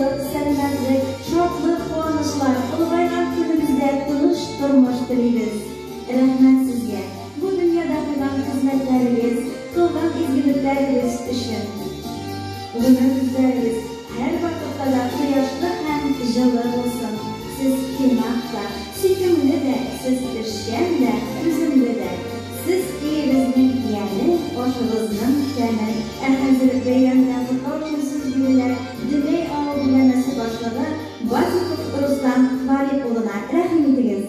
саулык, сәламәтлек, шатлык, куанычлар, олыгайган көнегездә тыныч тормыш телибез. Рәхмәт сезгә, бу дөньяда куйган хезмәтләрегез, кылган изгелекләрегез өчен. Гомер көзләрегез һәрвакытта да кояшлы һәм җылы булсын. Сез тыйнак та, сөйкемле дә, сез эшчән дә, түземле дә. Сез өебезнең яме, ашыгызның тәме. Ә хәзер бәйрәм белән котлау өчен сүз бирелә Дөмәй авыл биләмәсе башлыгы Базиков Руслан Фларид улына. Рәхим итегез.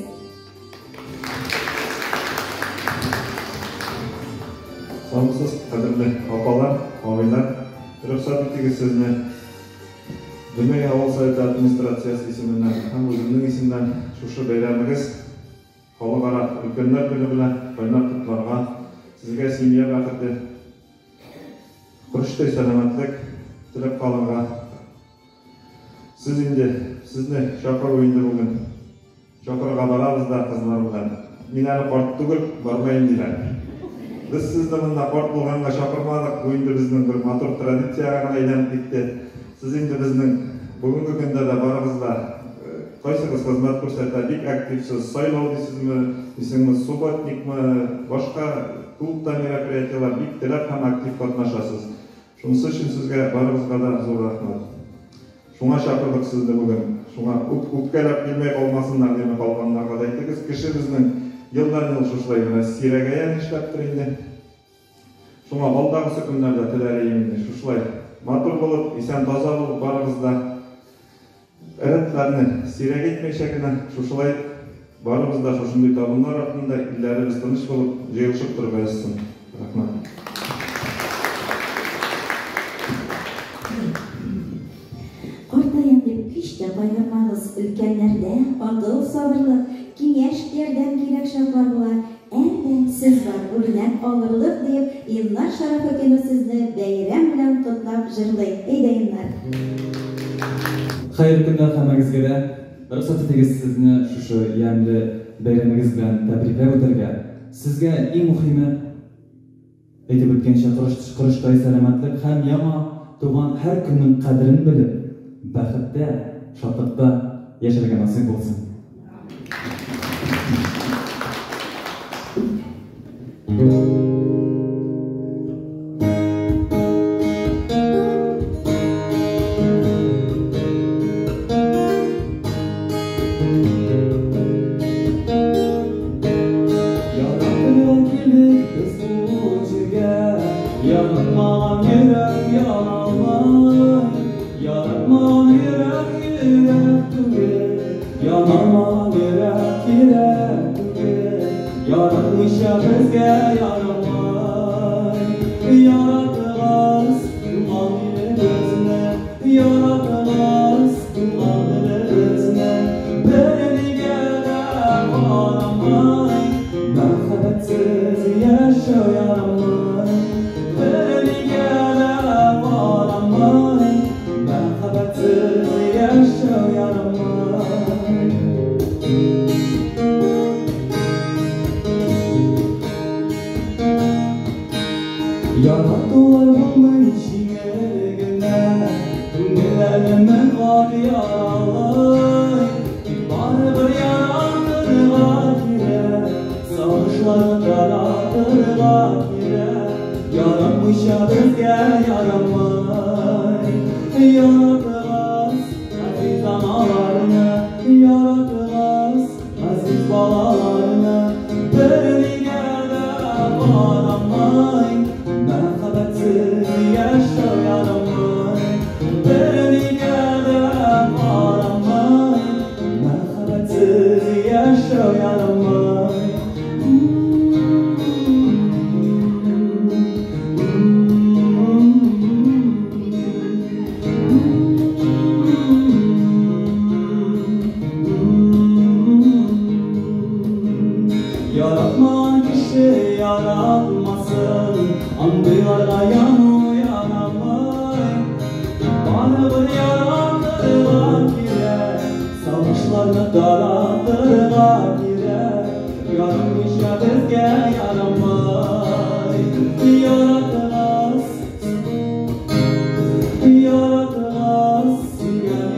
Саумысыз, кадерле апалар, абыйлар! Рөхсәт итегез сезне Дөмәй авыл советы администрациясе исеменнән һәм үземнең исемнән шушы бәйрәмегез, Халыкара өлкәннәр көне белән кайнар котларга, сезгә семья бәхете, корычтай сәламәтлек теләп калырга. Сез инде, сезне чакыру инде бүген. Чакырырга барабыз да кызлар белән. Мин әле карт түгел, бармаем диләр. Без сезне монда карт булганга чакырмадык, бу инде безнең бер матур традициягә генә әйләнеп китте. Сез инде безнең бүгенге көндә дә барыгыз да кайсыгыз хезмәт күрсәтә, бик активсыз, сайлау дисезме, дисеңме, субботникмы, башка клубта мероприятиеләр бик теләп һәм актив катнашасыз. Шунысы өчен сезгә барыгызга да зур рәхмәт. Шуңа чакырдык сезне бүген. Шуңа үпкәләп килмәй калмасыннар дими калганнарга да әйтегез. Кеше безнең елдан-ел шушылай менә сирәгәя нишләптер инде. Шуңа алдагысы көннәрдә теләр ием инде шушылай матур булып, исән-таза булып барыгыз да рәтләрне сирәк әйтмәйчә генә шушылай барыбыз да шушындый табыннар артында илләребез тыныч булып җыелышып торырга язсын. Рәхмәт. Картаям дип һич тә кайгырмагыз, өлкәннәрдә акыл, сабырлык, киңәш, ярдәм кирәк чаклар була. Әнә, сез бар, үрнәк алырлык, диеп, Илнар Шәрәфетдинов сезне бәйрәм белән котлап җырлый. Әйдә, Илнар! Хәерле көннәр һәммәгезгә дә! Рөхсәт итегез сезне шушы ямьле бәйрәмегез белән тәбрикләп үтәргә. Сезгә иң мөхиме, әйтеп үткәнчә, корычтай сәламәтлек һәм яңа туган һәр көннең кадерен белеп, бәхеттә, шатлыкта яшәргә насыйп булсын. Яратырга килдек без бу җиргә, Яратмаган йөрәк яналмый. Яратмаган йөрәк йөрәк түгел, Яналмаган йөрәк йөрәк түгел. Яратмыйча безгә ярамый. Яратыгыз туган илебезне, Яратыгыз туган телебезне. Бернигә дә карамый, Мәхәббәтсез яшәү ярамый. Бернигә дә карамый, Мәхәббәтсез яшәү ярамый. Яратулар булмый җиңел генә, Күңелләрне мең кат яралый. Тик барыбер яратырга кирәк, Сагышларны таратырга кирәк. Яратмыйча безгә ярамый. Яратыгыз газиз аналарны, Яратыгыз газиз балаларны. Бернигә дә карамый, Мәхәббәтсез яшәү ярамый. Бернигә дә карамый, Мәхәббәтсез яшәү ярамый. Яратмаган кеше яратмасын, Андыйларга яну ярамый. Тик барыбер яратырга кирәк, Сагышларны таратырга кирәк. Яратмыйча безгә ярамый. Яратыгыз, яратыгыз сөйгән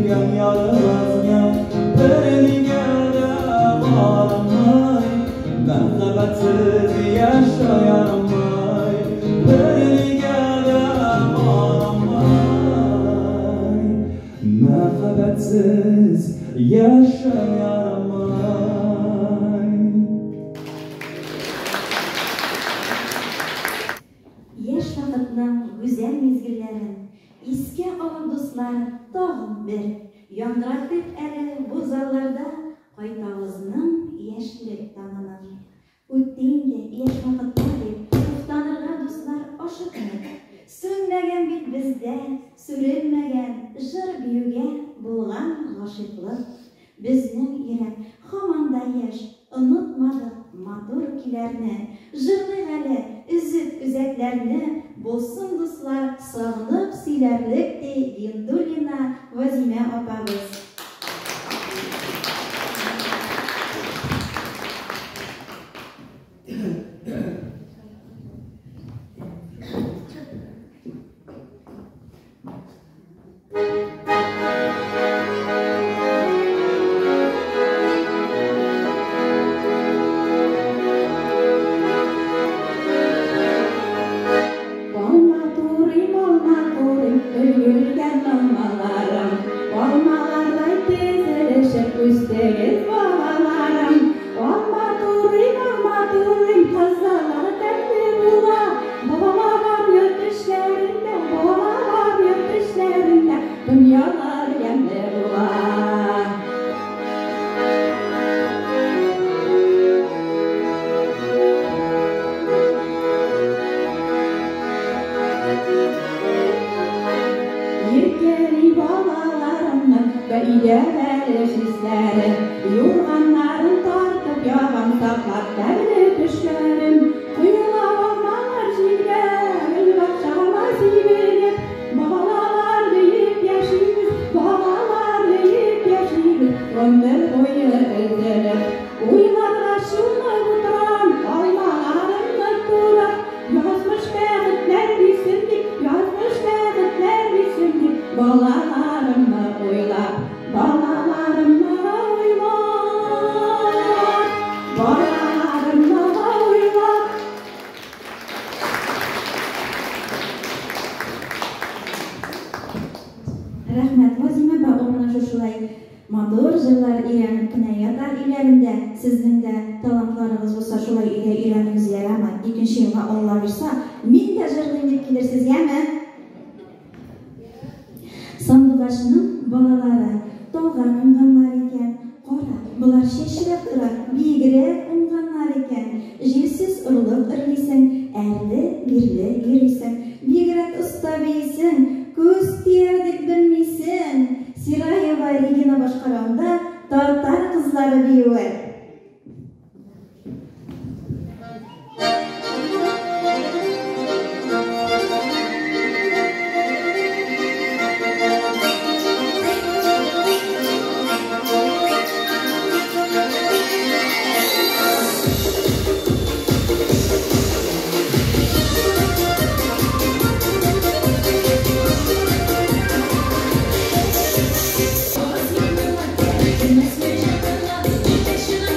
Сөйгән ярыбызга бернигә дә карамый, мәхәббәтсез яшәй алмый, бернигә дә карамый, мәхәббәтсез яшәй алмый. Яшь вакытның гүзәл мизгелләрен искә алып, дуслар, тагын бер яңгыратыйк әле бу залларда Кайтавызның яшьлек таңының. Үтте инде яшь вакытлар дип уфтанырга, дуслар, ашыкмыйк. Сүнмәгән бит бездә, сүрелмәгән җыр-биюгә булган гашыйклык. Безнең йөрәк һаман да яшь, онытмадык матур көйләрне. Җырлыйк әле, өзеп үзәкләрне, булсын, дуслар, сагынып сөйләрлек, ди Гиндуллина Вазимә апабыз. Алма турыйм, алма турыйм, өлгергән алмаларым. Алмалардай тезелешеп үстегез, балаларым. Алма турыйм, алма турыйм, кызылы тәмле була. Балалар йорт эшләрендә, балалар йорт эшләрендә, дөньялар ямьле була. Иркәли балаларымны, өйдә бәлеш исләре. Юрганнарын тартып ябам, саклап тәмле төшләрен. Коела алмалар җилгә, гөлбакчама сибелеп. Балалар диеп яшибез, балалар диеп яшибез, гомер буе өзелеп. Уйларга чумып утырам, алмаларымны турап. Язмыш бәхетләр бирсен дип, язмыш бәхетләр бирсен дип, балаларымны уйлап, балаларымны уйлап, балаларымны уйлап. Рәхмәт, Вазимә апа, ул менә шушылай матур җырлар өйрәнеп кенә ята өйләрендә. Сезнең дә талантларыгыз булса, шулай өйдә өйрәнегез, ярамы? Икенче елга, Алла бирса, мин дә җырлыйм дип килерсез, яме? Сандугачның балалары талга кунганнар икән. Кара, болар чәчрәп тора, биегрәк уңганнар икән. Җилсез орлык эрлисең, әрле-бирле йөрисең. Бигрәк оста биисең, күз тияр дип белмисең. Сираева Регина башкаруында татар кызлары биюе. Thank you.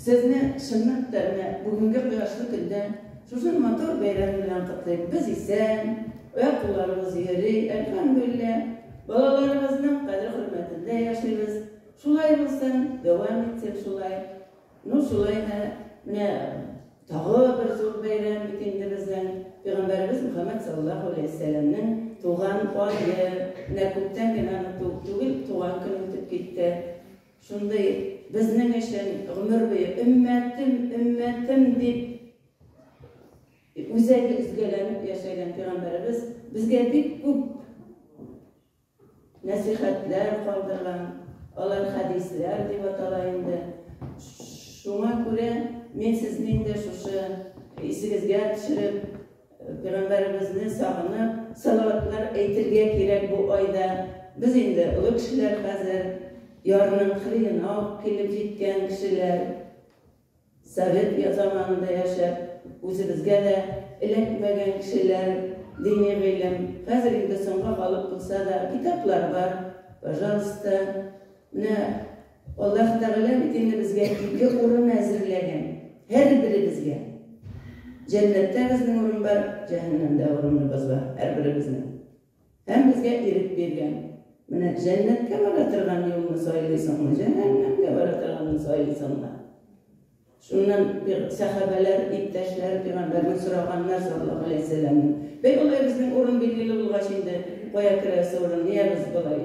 Сезне чынлап та менә бүгенге кояшлы көндә шушы матур бәйрәм белән котлыйм. Без исән, аяк-кулларыбыз йөри, әлхәмдүлилләһ. Балаларыбызның кадер-хөрмәтендә яшибез. Шулай булсын, дәвам итсен шулай. Ну, шулай да менә тагы бер зур бәйрәм бит инде безнең Пәйгамбәребез Мөхәммәд саллаллаһу алейһи ва сәлләмнең туган ае. Менә күптән генә аны түгел, туган көне үтеп китте. Шундый безнең өчен гомер буе өммәтем, өммәтем дип үзәге өзгәләнеп яшәгән пәйгамбәребез безгә бик күп нәсихәтләр калдырган. Алар хәдисләр дип атала инде. Шуңа күрә мин сезне инде шушы исегезгә төшереп, Пәйгамбәребезне сагынып, салаватлар әйтергә кирәк бу айда. Без инде олы кешеләр хәзер, ярның кырыена ук килеп җиткән кешеләр. Совет заманында яшәп, үзебезгә дә эләкмәгән кешеләр, дини гыйлем. Хәзер инде соңга калып булса да, китаплар бар, пожалуйста. Менә Аллаһ Тәгалә бит инде безгә ике урын әзерләгән, һәрберебезгә. Җәннәттә безнең урын бар, җәһәннәмдә урыныбыз бар, һәрберебезнең. Һәм безгә ирек биргән. Менә җәннәткә бара торган юлны сайлыйсыңмы, җәһәннәмгә бара торганны сайлыйсыңмы? Шуннан сәхабәләр, иптәшләре пәйгамбәрнең сораганнар саллаллаһу алейһи вәсәлләмнең. Бәй, алай безнең урын билгеле булгач инде, кая керәсе урын, нигә без болай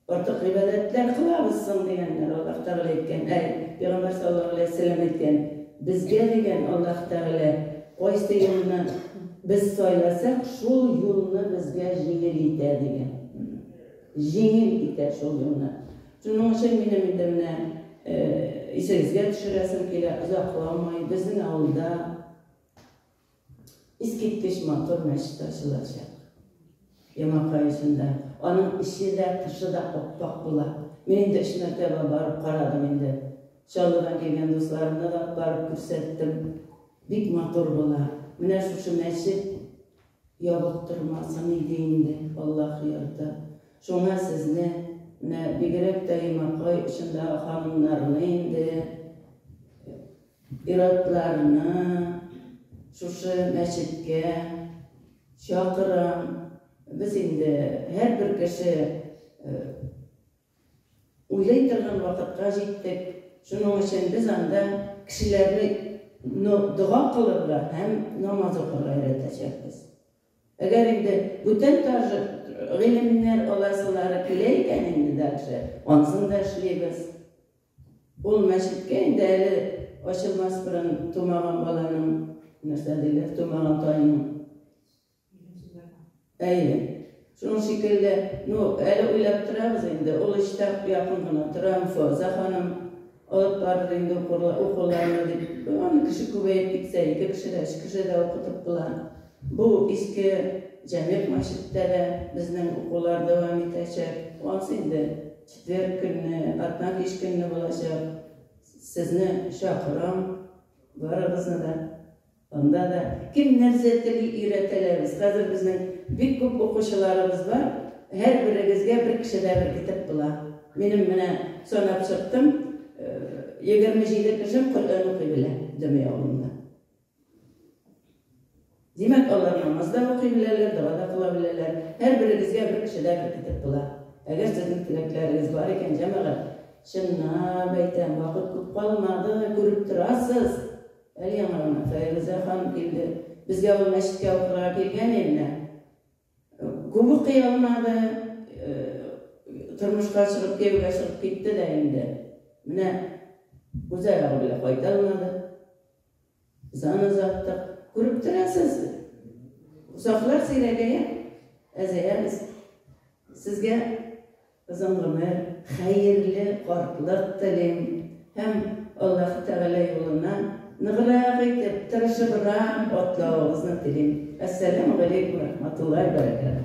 артык гыйбадәтләр кылабыз соң, дигәннәр. Аллаһ Тәгалә әйткән, әй, пәйгамбәр саллаллаһу алейһи вәсәлләм әйткән, безгә дигән Аллаһ Тәгалә кайсы юлны без сайласак, шул юлны безгә җиңел итә дигән. Җиңел итә шул юлны. Шуның өчен минем инде менә исегезгә төшерәсем килә, озакламый безнең авылда Искиткеч матур мәчет ачылачак. Йомакай очында. Аның эче дә, тышы да ап-ак була. Мин инде өч мәртәбә барып карадым инде. Чаллыдан килгән дусларымны да барып күрсәттем. Бик матур була. Менә шушы мәчет ябык тормасын иде инде, Аллаһ йорты. Шуңа сезне, менә бигрәк тә Йомакай очындагы ханымнарны инде, Ир-атларны шушы мәчеткә чакырам. Без инде һәрбер кеше уйлый торган вакытка җиттек. Шуның өчен без анда кешеләрне дога кылырга һәм намаз укырга өйрәтәчәкбез. Әгәр инде бүтән тажы гыйлемнәр аласылары килә икән инде дальше, ансын да эшлибез. Ул мәчеткә инде әле ачылмас борын тумаган баланың, нәрсә диләр, тумаган тайның. Әйе. Шуның шикелле, ну, әле уйлап торабыз инде, ул эштә якын гына тора, Фоза ханым алып барыр инде укуларны дип. Аны кеше күбәеп китсә, ике кеше дә, өч кеше дә укытып була. Бу иске Җәмигъ мәчеттә дә безнең укулар дәвам итәчәк. Ансы инде Четверг көнне, атна кич көнне булачак. Сезне чакырам, барыгызны да. Анда да кем нәрсә тели өйрәтәләрбез. Хәзер безнең бик күп укучыларыбыз бар. Һәрберегезгә бер кешедә беркетеп була. Минем менә санап чыктым, 27 кешем Коръән укый белә Дөмәй авылында. Димәк, алар намаз да укый беләләр, дога да кыла беләләр. Һәрберегезгә бер кешедә беркетеп була. Әгәр сезнең теләкләрегез бар икән, җәмәгать, чынлап әйтәм, вакыт күп калмады, күреп торасыз. Әле яңа гына Фәйрүзә ханым килде. Безгә ул мәчеткә укырга килгән иде. Күп укый алмады, тормышка чыгып, кияүгә чыгып китте дә инде. Менә үз аягы белән кайта алмады. Без аны озаттык. Күреп торасыз, сафлар сирәгәя, әзәябез. Сезгә озын гомер, хәерле картлык телим һәм Аллаһы Тәгалә юлына ныграк итеп, тырышыбрак атлавыгызны телим. Әссәламү галәйкүм вә рахматуллаһи вә бәрәкәтүһ.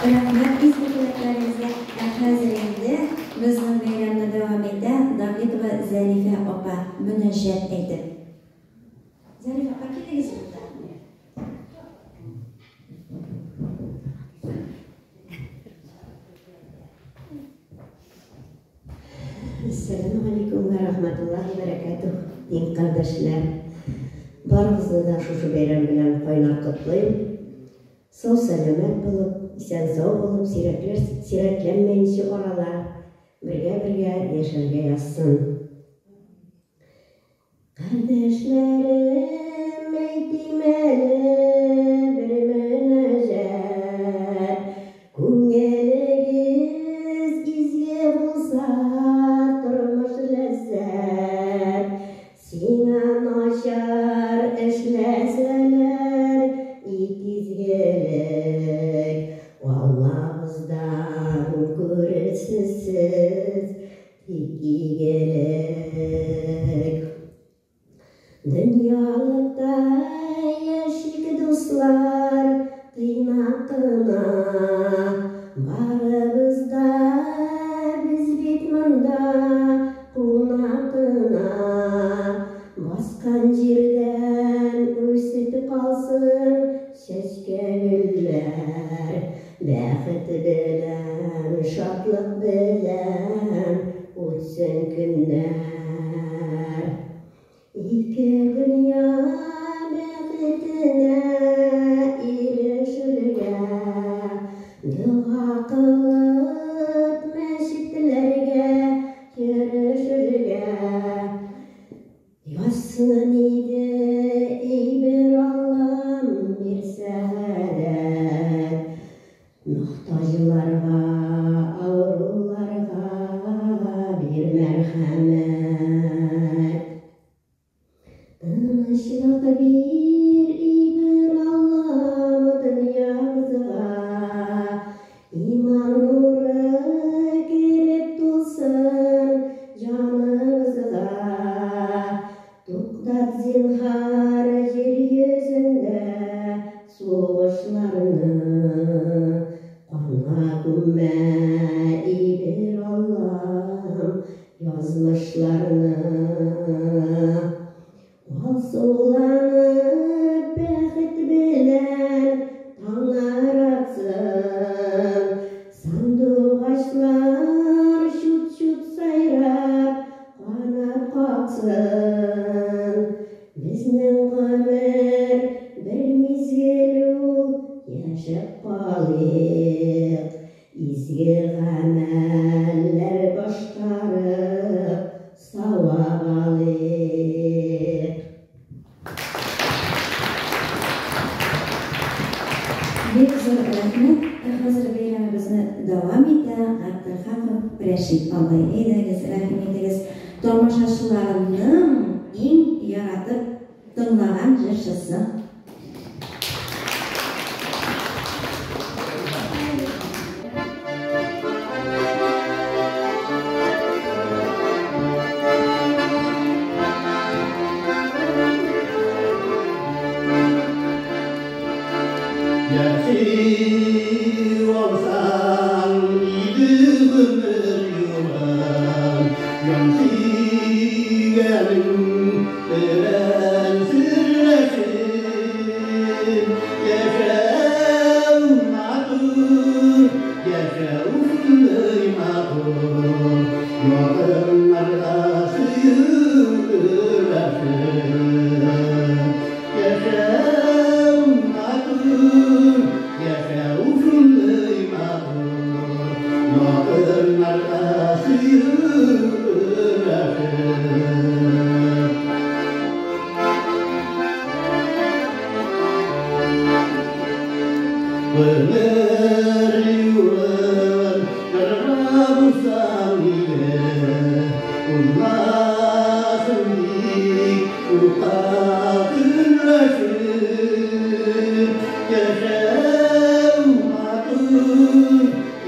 Рәхмәт изге теләкләрегезгә. Ә хәзер инде безнең бәйрәмне дәвам итә Давидова Зәлифә апа мөнәҗәт әйтеп. Зәлифә апа, килегез монда. Әссәламегаләйкүм вә рахматуллаһи бәрәкәтүһ, дин кардәшләр! Барыгызны да шушы бәйрәм белән кайнар котлыйм. Сау-сәламәт булып, исән-сау булып, сирәкләр сирәкләнмәенче арала бергә-бергә яшәргә язсын. Кардәшләрем, әйтим әле бер мөнәҗәт. Күңелегез изге булса, тормыш ләззәт. Сиңа начар эшләсәләр, ит изгелек. Аллабыздан күрерсез сез, Тик игелек. Дөньялыкта дуслар, тыйнак кына. Барыбыз да без бит монда кунак кына. Баскан җирдән үсеп калсын чәчкә гөлләр. Бәхет белән, шатлык белән үтсен көннәр. Ике дөнья бәхетенә ирешергә, дога кылып мәчетләргә йөрешергә. Язсын иде, ey бер Аллам, бир сәгадәт. Мохтаҗларга, авыруларга бир мәрхәмәт. Тынычлык бир, ey бер Аллам, дөньябызга. Иман нуры кереп тулсын җаныбызга. Туктат зинһар җир йөзендә сугышларны. Канга күммә, ey бер Аллам, язмышларны. Алсуланып бәхет белән таңнар атсын. Сандугачлар чут-чут сайрап канат каксын. Безнең гомер бер мизгел ул, яшәп калыйк. Изге гамәлләр башкарып, савап алыйк. Бик зур рәхмәт. Хәзер бәйрәмебезне дәвам итә Габделхаков Рәшит абый. Әйдәгез, рәхим итегез. Тамашачыларының иң яратып тыңлаган җырчысы. Яши olsam idi гомер юлым, Ян сөйгәнем белән серләшеп. Яшәү матур, яшәү шундый матур, Якыннарга сөю өләшеп. Яшәү матур, яшәү шундый матур, Якыннарга сөю өләшеп. Гомер юлын җырга булсам иде, Узмасын бик юкка көнләшеп. Яшәү матур,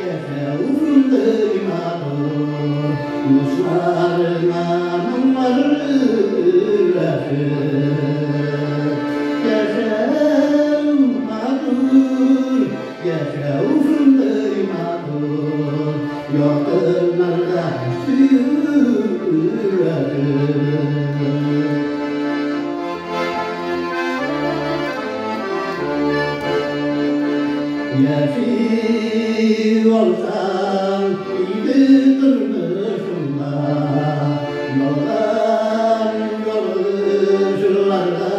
яшәү шундый матур, Дусларыңа моңнар өләшеп. Яшәү матур, яшәү шундый матур, Якыннарга сөю өләшеп. Яши olsam иде тормышымда, Ялган ялгышларга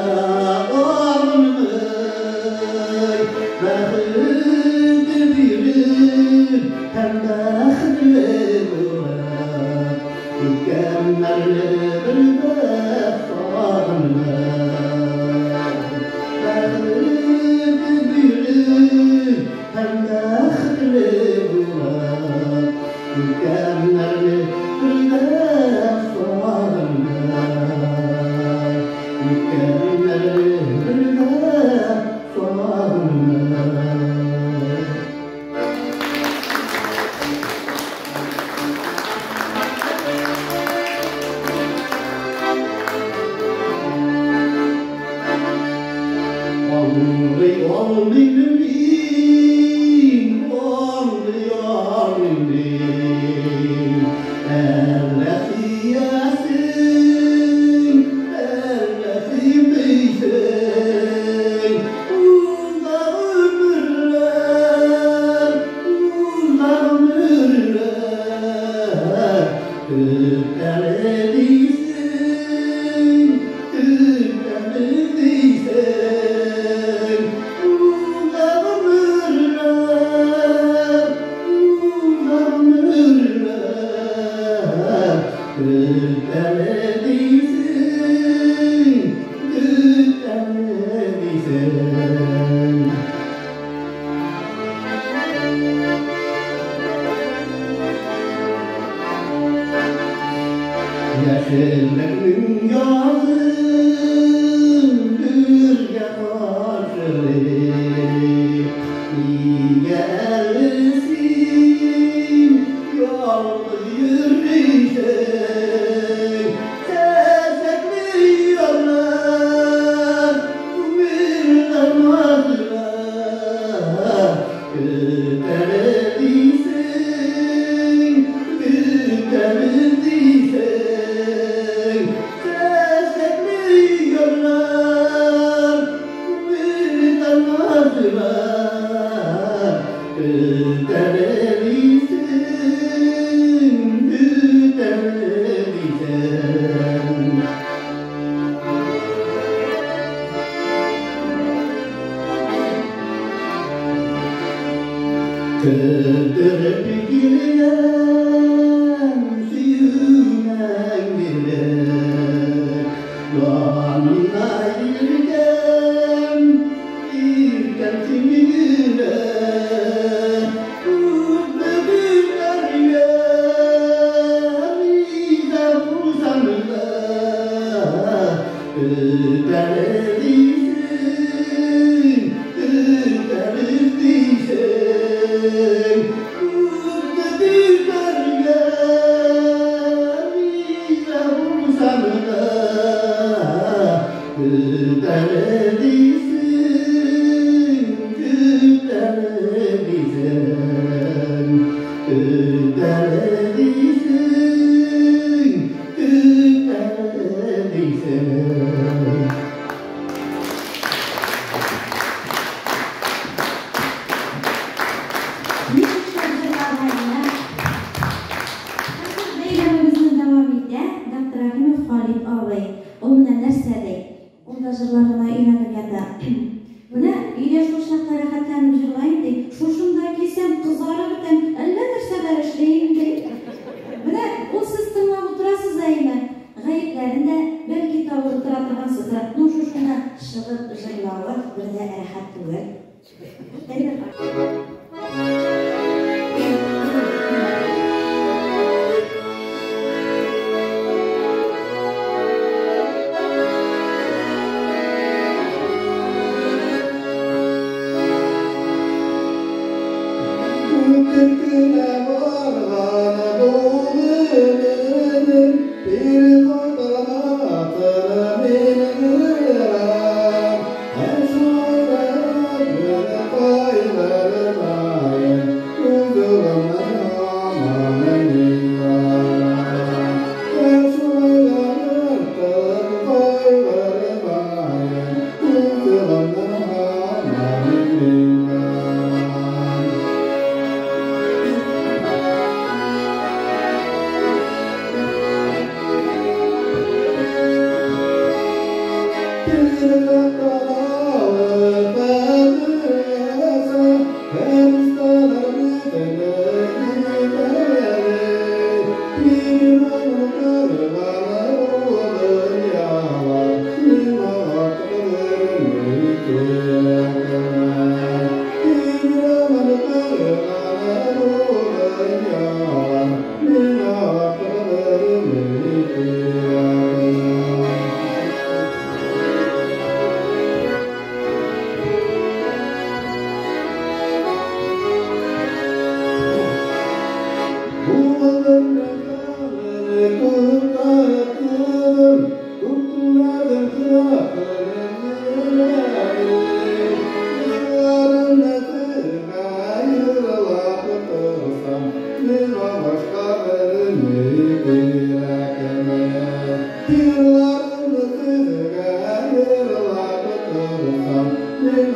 орынмый. Бәхет бирер һәм бәхетле булып, Үткәннәрне бер дә сагынмый. Бәхет бирер һәм бәхетле булып, Үткәннәрне бер дә сагынмый. Үткәннәрне бер дә сагынмый. Аңлый Рәхмәт,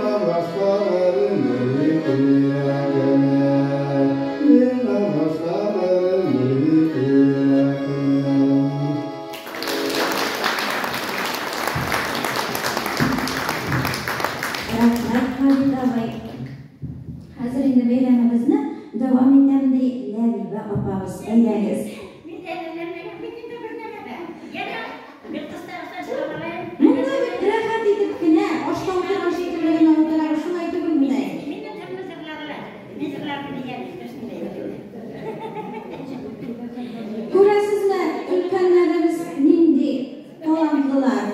Хәбит абый. Хәзер инде бәйрәмебезне дәвам итәм, ди Ләбибә апабыз. Әйдәгез. Монда бит рәхәт итеп кенә, ашта утырган шикелле генә утырабыз, шулай түгелмени? Күрәсезме, өлкәннәребез нинди талантлылар.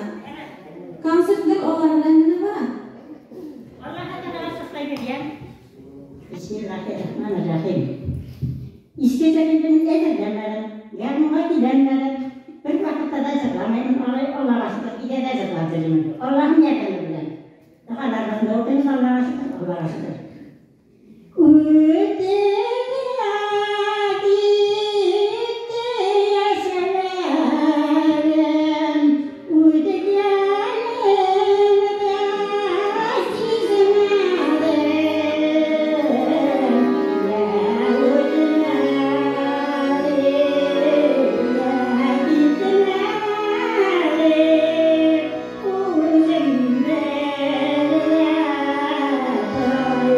Концертлар алар белән генә бара. Бисмиллахиррахманиррахим. Иске җәлилдән әзерләнмәдем, гармунга көйләнмәдем. Бер вакытта да җырламыйм, алай Аллага шөкер, өйдә дә җырлап йөрим. Аллаһның ярдәме белән. Догаларыбызны укыйбыз, Аллага шөкер, Аллага шөкер. Үтте китте яшьләрем, үткәнемдә сизмәдем. Я үтмәде, я китмәде, үзем белә тоймадым.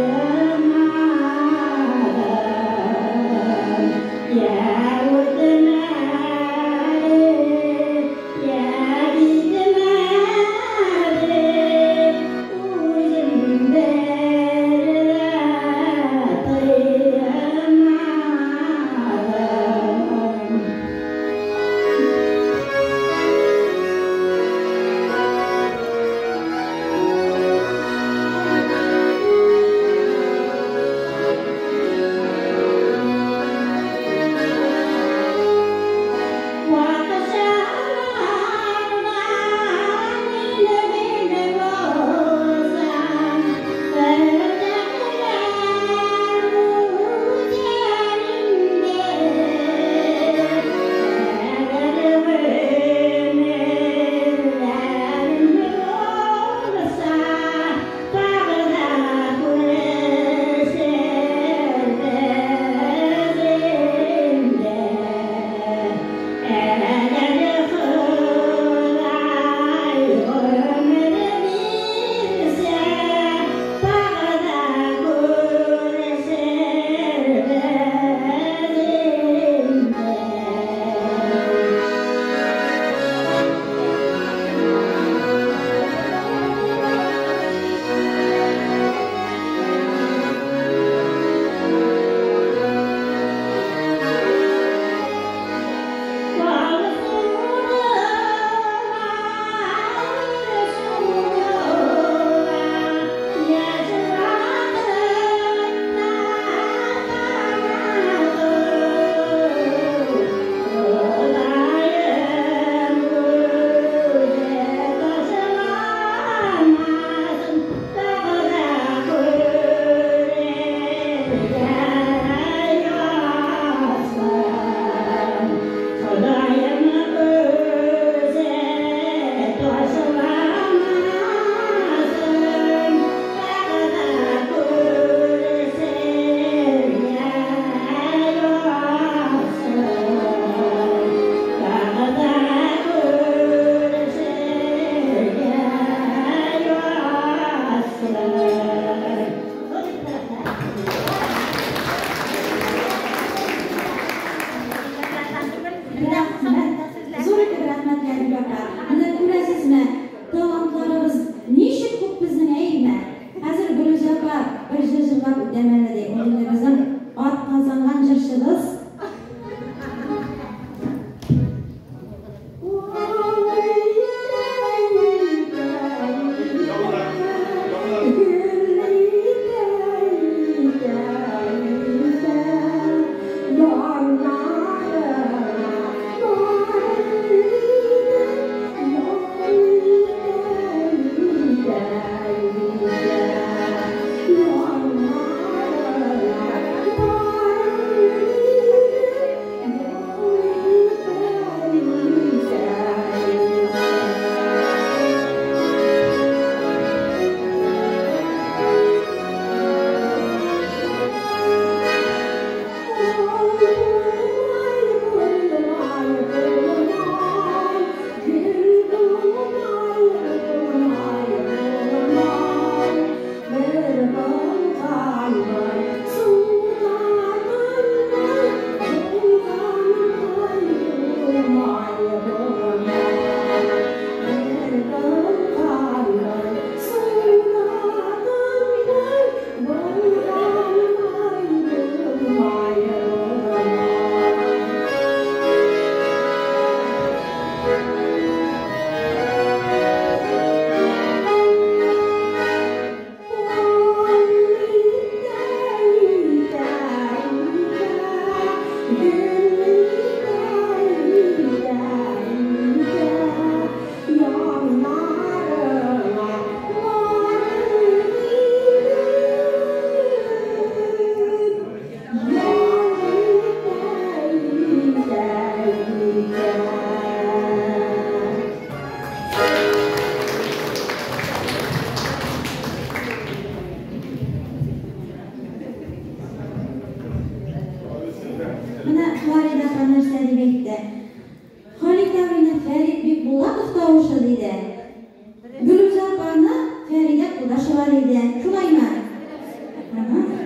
чыгар иде. Шулаймы?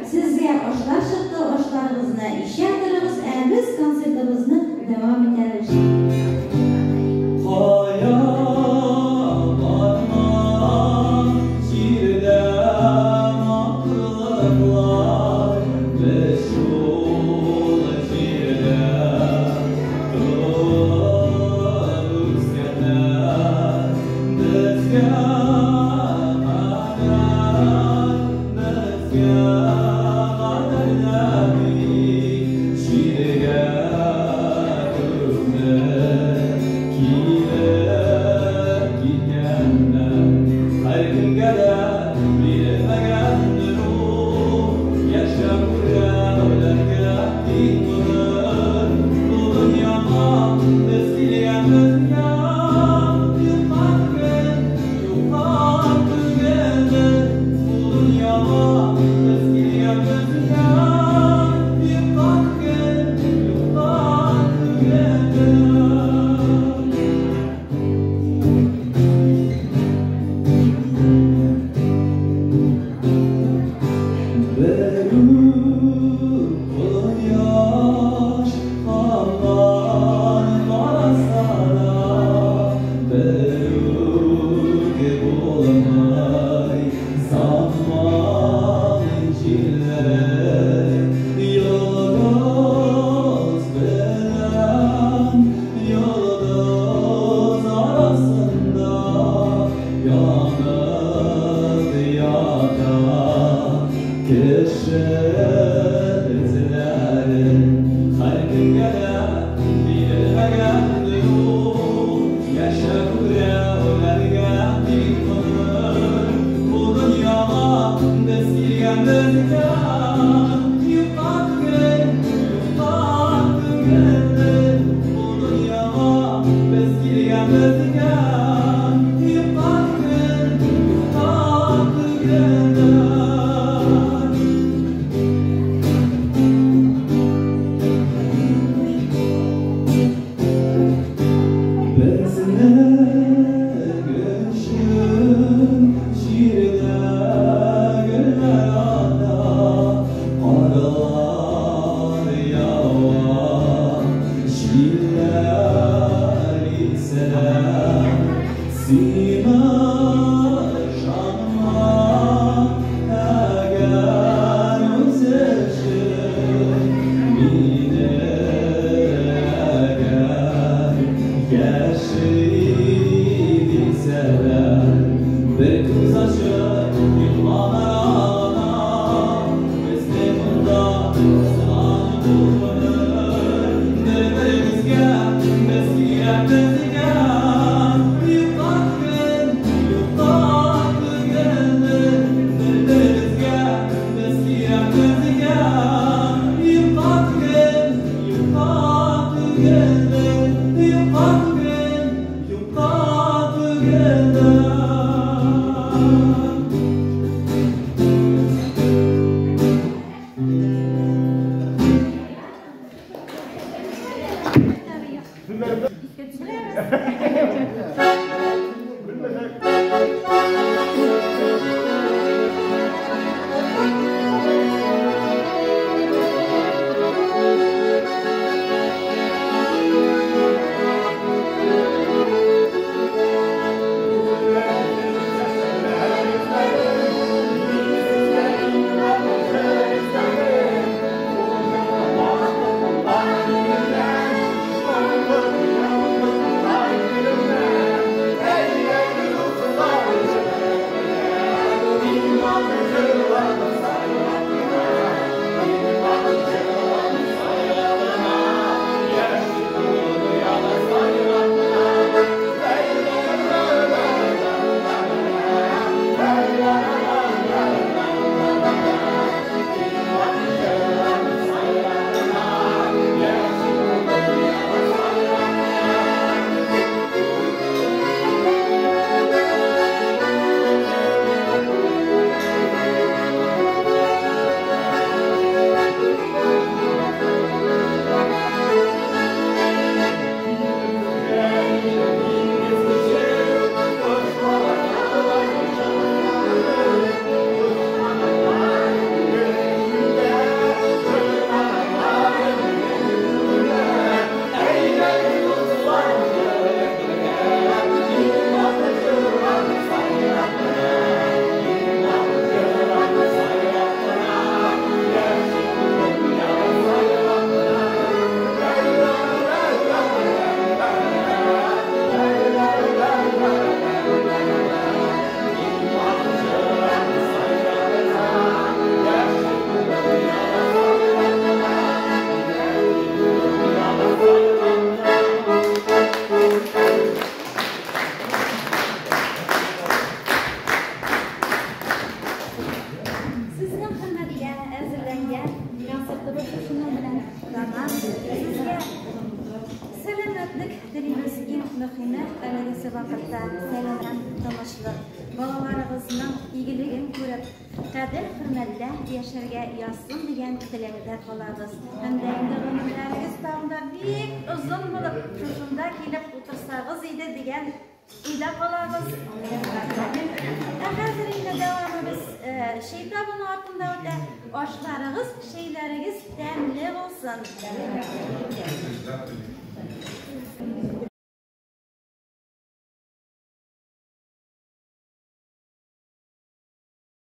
Сезгә ашлар чыкты, ашларыгызны ишә торыгыз, ә без концертыбызны дәвам итәбез. Кая барма җирдә матурлыклар, без шул җирдә туып үскәннәр, безгә кадәр, безгә кадерләми җиргә күкне килеп киткәннәр. Һәркемгә дә бирелмәгән рух, яшәп күрә тик гомер. Бу дөньяга без килгәнбезгә, юкка түгел, юкка түгелдер. Бу дөньяга без килгәнбезгә, юкка түгел, юкка түгелдер. Берүк кояш калган караса да, берүк булмый заман җилләре. Йолдыз белән йолдыз арасында янып ята кеше эзләре. Һәркемгә дә бирелмәгән рух, яшәп күрә тик гомер. Бу дөньяга без килгәнбезгә, юкка түгел, юкка түгелдер. Бу дөньяга без килгәнбезгә, юкка түгел, балаларыгызның игелеген күреп, кадер-хөрмәттә яшәргә язсын дигән теләктә калабыз. Һәм дә инде гомерләрегез тагын да бик озын булып, шушында килеп утырсагыз иде дигән уйда калабыз. Ә хәзер инде дәвамыбыз чәй табыны артында үтә. Ашларыгыз, чәйләрегез тәмле булсын.